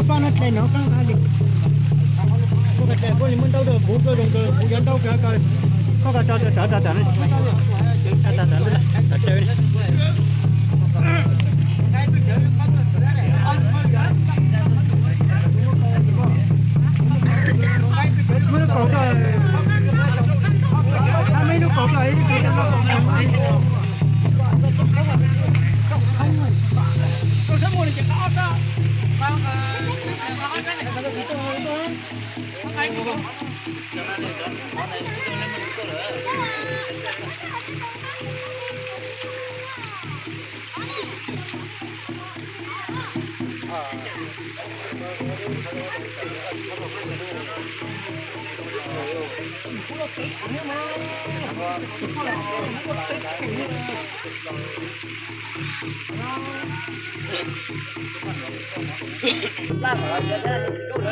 Pab no dlej no qab qab li. Kuv ka dlej kuv li muab ntaub rau kuv, kuv zoo rau kuv yuav ntaub kawg kawg. Koj ka tso rau tawv, tso tawv, tso tawv, tso tawv. Muab lub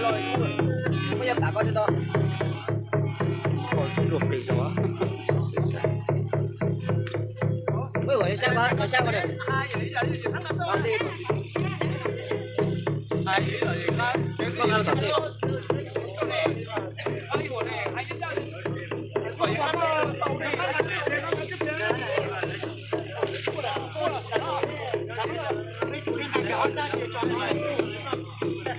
kaus rau, muab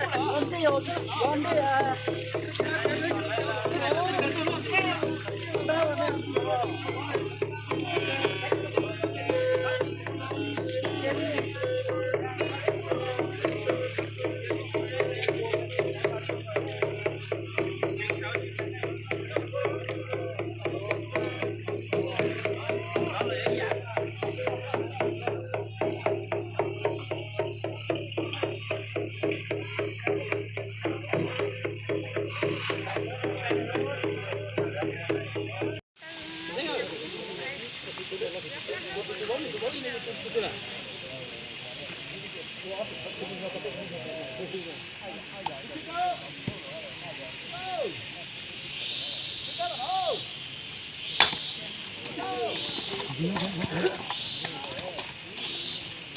lub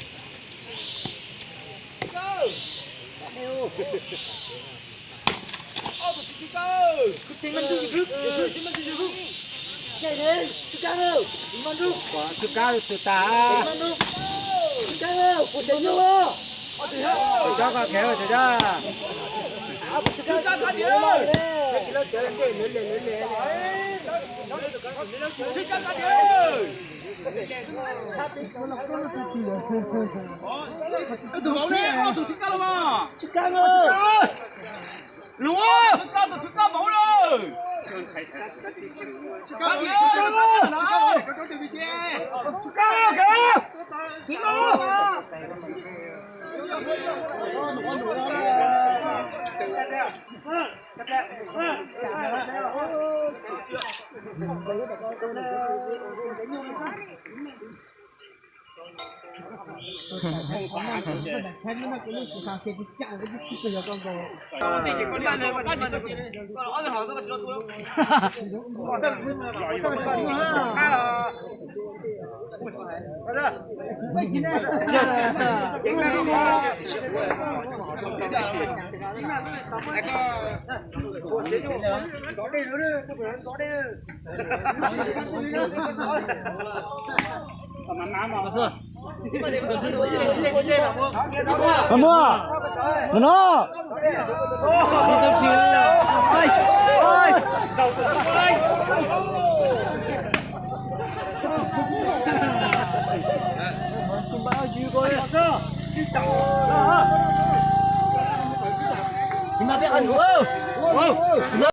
kaus rau ib lub kaus rau. Muaj, no, no.